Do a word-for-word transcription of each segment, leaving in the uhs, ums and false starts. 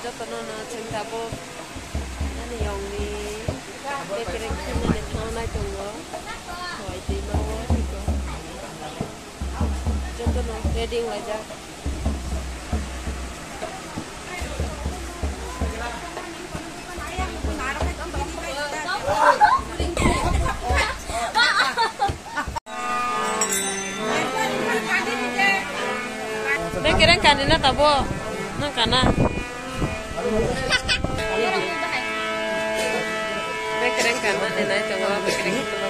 Jotono no chwng tabuk ani yongni bekereng khinani thangnai tongo. Khowai twima o jotono ready wnglaijak. Bekereng kanina tabo, nang kana. Bekereng kana, denai tongo, bekereng kana.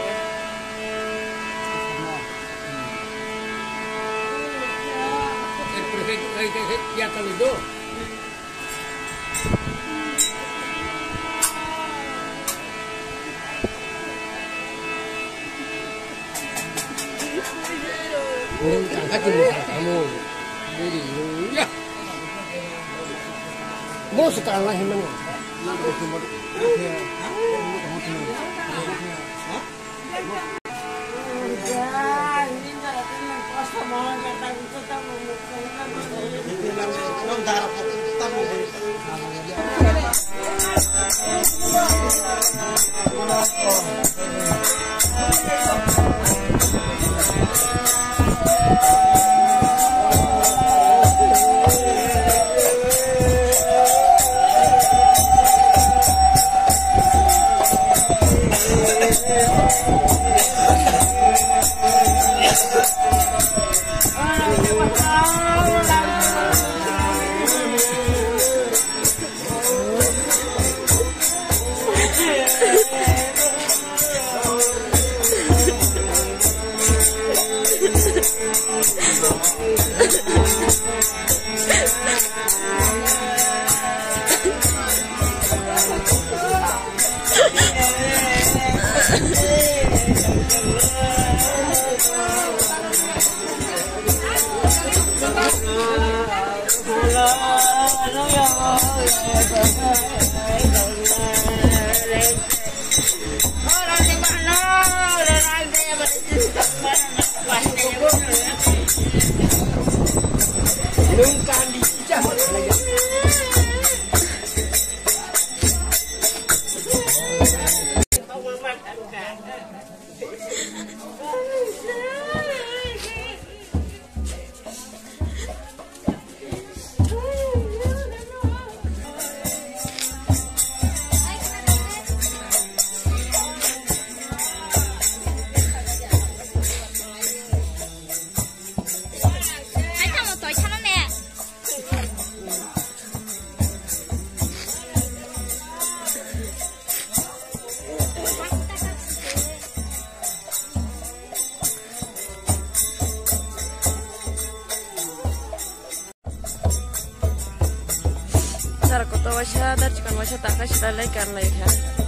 Sar koto waisa, dar chikon waisa, taka sita lai kan lai kha.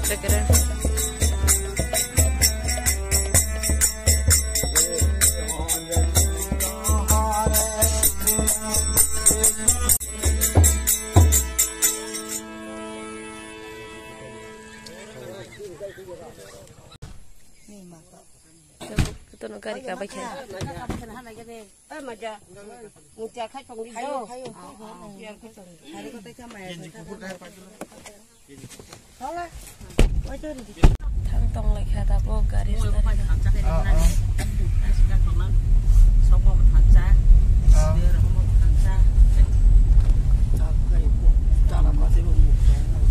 Bekere. Ito no gari ka bai khe. Thang tong lai kha da bo gari start.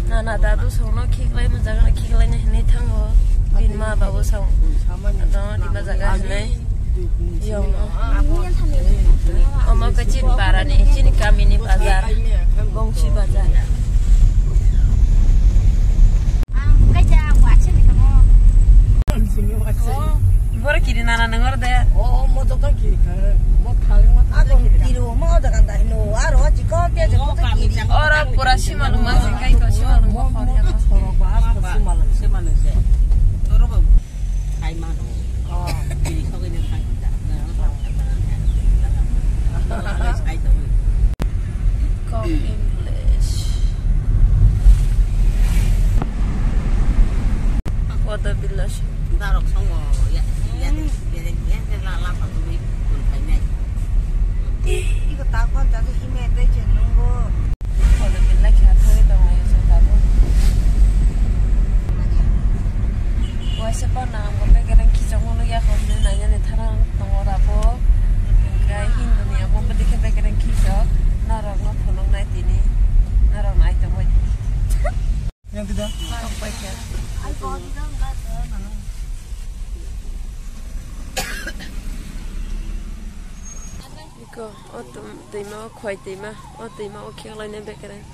Na na dadu songno khiklai ma jaga khiklai na hinwi thango. Bin ma babu song. Ado di ma jaga hinwi. Yong. Omo khe chini para ni, chini kami ni bazar. Bongsi bazar. Boro kiri nana nang oro de. O, o, mo to kiri kha. Mo thali mo to kiri. Kiri o, mo da kan da no. Aro chikon te je mo kiri. Oro pura sima lung ma sing kai ko sima lung ma khor ya. Sima lung, sima lung se. Oro ba. Kai mano. Oh. Kiri so kene kai ta. Kok English. Kodo village. Darok songo ya, ya, ya, ya, la, la, pa, tumi, kun, kai, nai. Iko ta kon ta hime te chen nungo. Kodo village kha tho Iko, o tum-, twima, o khwai twima, o twima, o khiklaina bekereng.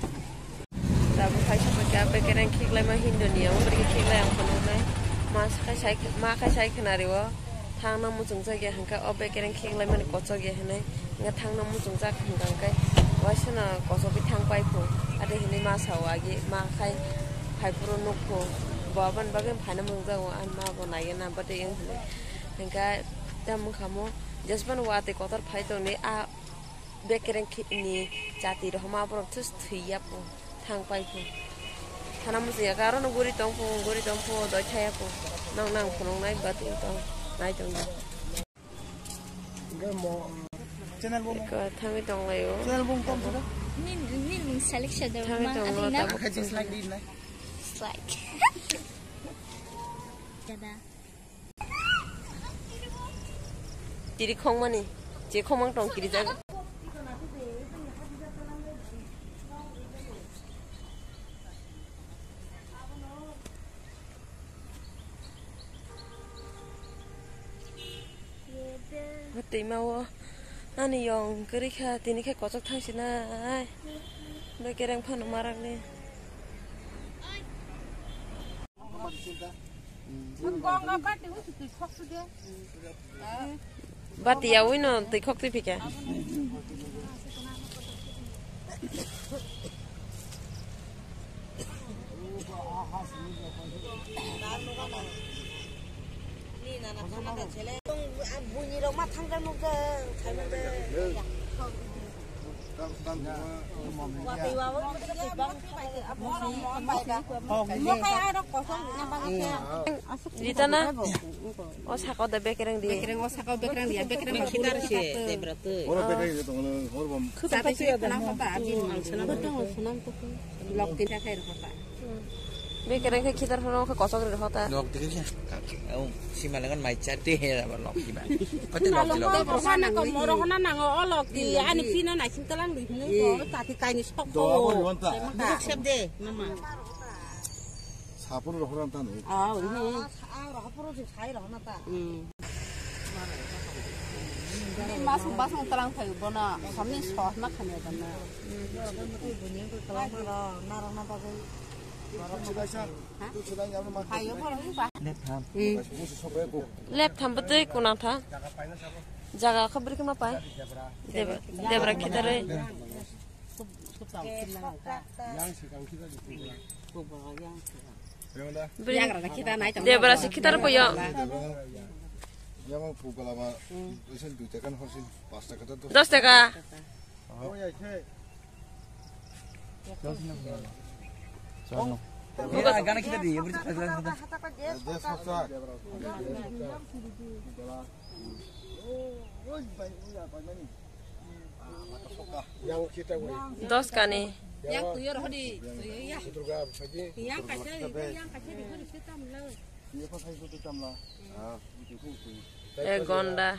Tabuk hai sapa khe bekereng khiklaima Hindu ni, o bwrwi khiklai ang phunuknai. Ma khai sai, ma khai sai khwna rio, thangna muchungjak ya hwnkhe, o bekereng khiklaimani kochok ya hwnwi. Hwnkhe thangna muchungjak hwnkha hwnkhe waisano kochogwi thang pai phu. Ade hinwi ma sao agi ma khai phaiphuru nukphu. Bo aboni bagwi phaina muchungjago, ani ma bo naiya na bade wng hwnwi. Hwnkhe tamo wngkha mo jesbani watwi kotor phai tongni a bekereng ni chati rohoma borok thus thwi ya phu. Thang pai phu. Thana muchung ya khe aro no guri tong phu, guri tong phu doi thaya phu. Nang nang phunuknai bati tong nai tong di. Channel bo mo. Eko thangwi tonglaio. Channel bo mo kom suda. Nini, nini mung select sha da. Thangwi ma tonglo adina. Tabuk. Khaji slide di nai. Slide. Kada. Tiri khongmani. Je khongmang tong kiri jaga. Twima o ani yong kwrwi kha, tini khe kochok thang sinai. Bekereng phano marakni. Bati yaui no twi khok twi phika. Rita na? O saka o da bekereng di. Bekereng o saka o bekereng di, bekereng khitar se, debra twi. Oro bekereng di tong, oro bom. Chati se na hota, abin mang sana bekereng. Lok tin ta khai hota. Bekereng khe khitar phano khe kosok ri hota. Nok dikhe khe. Au, sima lengan mai char te he aba lok kiba. Pati lok lok. Lok sana ko moro hona nango o lok di, ani pino na sing telang di hunu ko, chati kaini sok ko. Do abo yon ta. Duk sep de, mama. Sapur rohor an tanu. Ah, ini. Ah, rohor puro si sai rohor na ta. Hmm. Ini masuk basung terang thai bono, samni soh na khanya dana. Bunyang ko kalam ro, na ro na bagwi. Hah? Hayo bono ni ba. Left ham. Hmm. Left ham betul kunang tha. Jaga khabri kema pai. Debra, debra khitare. Bri-, debra se khitar poyo. Yama pugala ba, isin dui taka na horsin, pas taka ta dos. Dos taka. Gana khitar di, bri. Dos kani. Yang tuyo rohdi. Yang kaisa, yang kaisa di hori se tam lo. Ek gonda.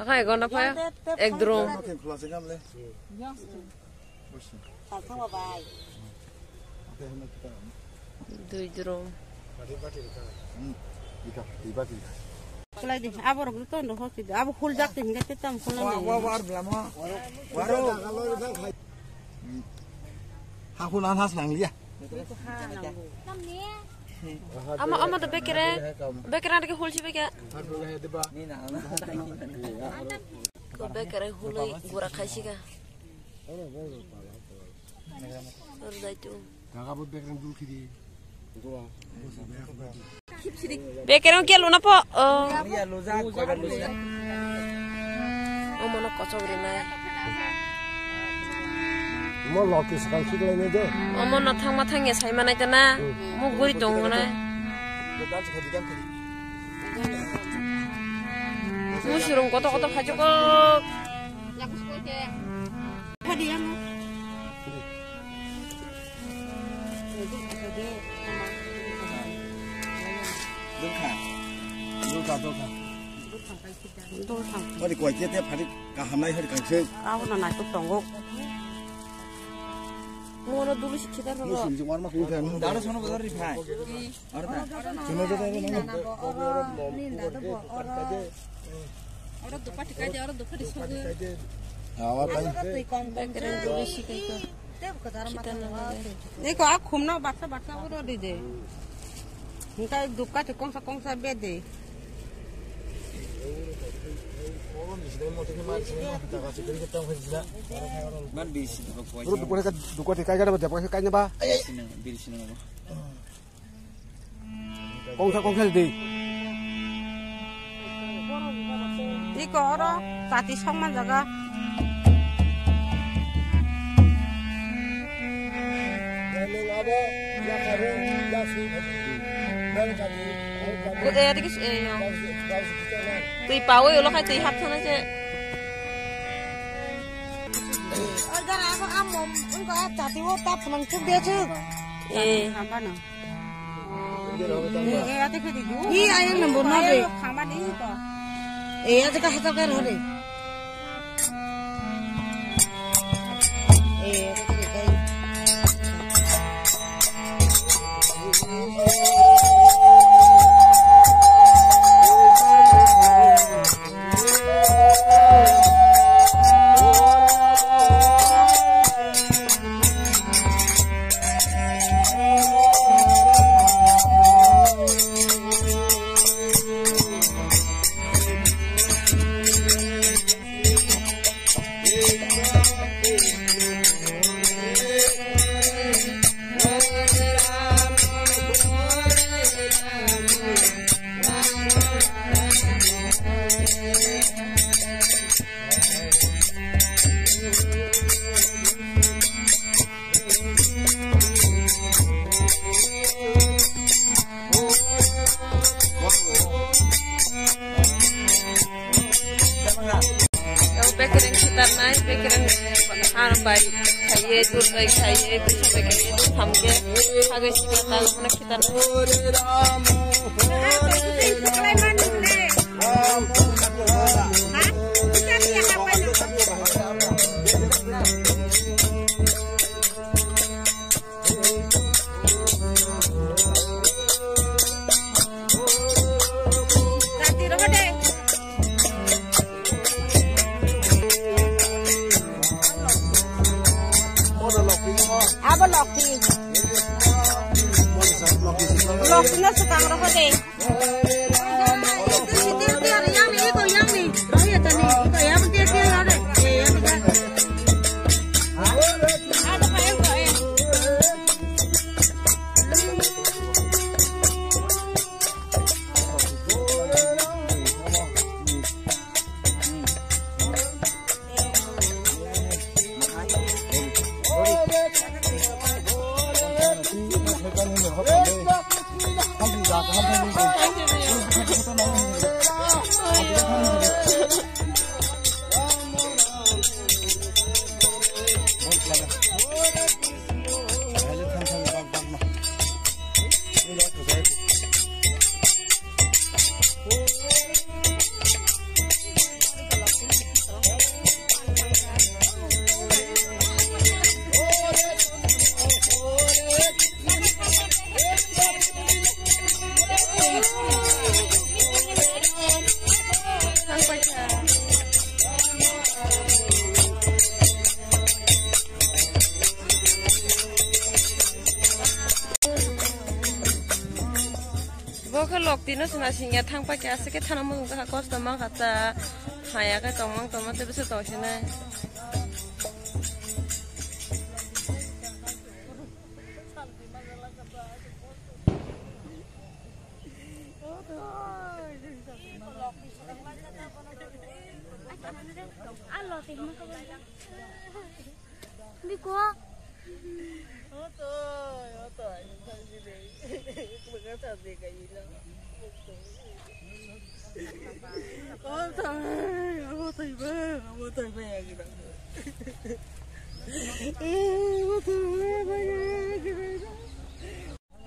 Akha ek gonda phai. Ek drum. Dui drum. Kulai di, abo rok to ndo hosi di. Abo hul jak tin ga te tam hul na. Wa, wa, wa, belamo. Waro. Ha hul an has nang liya. Ama, ama to bekere, bekere ande ke hul si beke. Ko bekere hului gura khai si ga. Jaga bo bekereng dul khidi. Bekereng ke luna po. Oh. Omo no kochok rinai. Mo loki sekang khiklai nai de. Omo no thangma thangya sai manai tana. Mo guri tong nai. Musurung kotor kotor khajugo. Dulkha. Dulkha, dulkha. Dulkha. Ori koi kete phari kaham nai hari kangse. Abo na nai tuk tongo. Oro dulu si khitar ro. Dalo sono bodol ri phai. Oro ta. Oro dukha tikai de, oro dukha di sogo. Awa pai. Twi kong kong. Eko a khumno baksa baksa oro di de. Hinkhe dukha ti kongsa kongsa be de. Oro dukha tikai gada ba depka kai na ba. Biri sinang, biri sinang. Kongsa kongsa di. Iko oro chati songma jaga. Twi pawi ulo khai twi hap thana je. Oi, gara ako amo, oi, ko chati o ta phunang chuk de chuk. Eh. Hi ayang number no de. Khama de ko. Eh, aja ka hata ka no de. Eh, aja ka de. Bekereng khitarnai, bekereng han bai khaiye, dur bai khaiye, bekereng khaiye, dur thamke, hagai sika tang, hana khitarnai. Abo lokti. Lokti no swkang roho de. Bo khe lokti no sina singya thang paikha, aswk khe thana mung kha, kosto man kha cha, haya khe tongmang tongma tei bwswk tong sinai. Biko.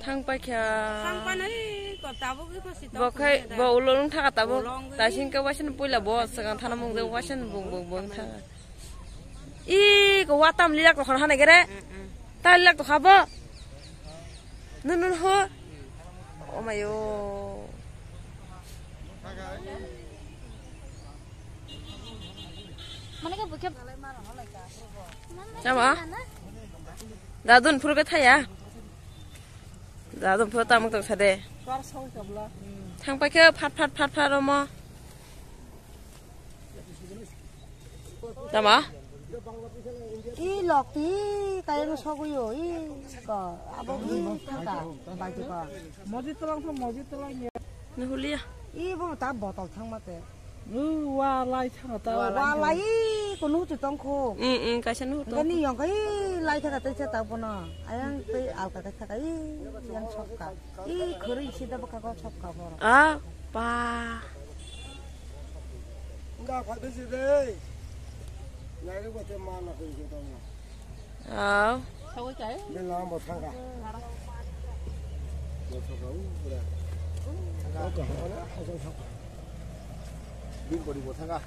Thang paikha. Thang panai ko tabuk iko si. Bo khai bo ulo lung thaka tabuk. Ulo lung. Tasing ke wasin puila bo sagang thana mung de wasin bung bung bung thaka. I ko watam lilak ko khana gere. Mm, mm. Talak to khabo. Nun nun ho. Oh my yo. Tama. Dadun phuru ke thaya. Dadun phuru tamuk tong sade. Thang paikhe phat phat phat phat omo. Tama? I lok ti kayang soguyo, i ko, abo i thangka, baji ko. Mojit tolong tho, mojit tolong ya. Nuhulia. I bo ta botol thang mate. Nu wa lai thang ta. Wa lai ko nu tu tong kho. Mm, mm, kaisa nu tong. Gani yong kai lai thaka te ta bono. Ayang te alka kaisa kai yang sokka. I khurui sida bwkha go sokka borok. Ah, pa. Nga kha bisi de. Nai ro te ma na ko ko tong. Ah. Sawi kai? Ni la mo thanga. Mo thanga u bra. Ko ko na ko ko. Bin bori mo thanga.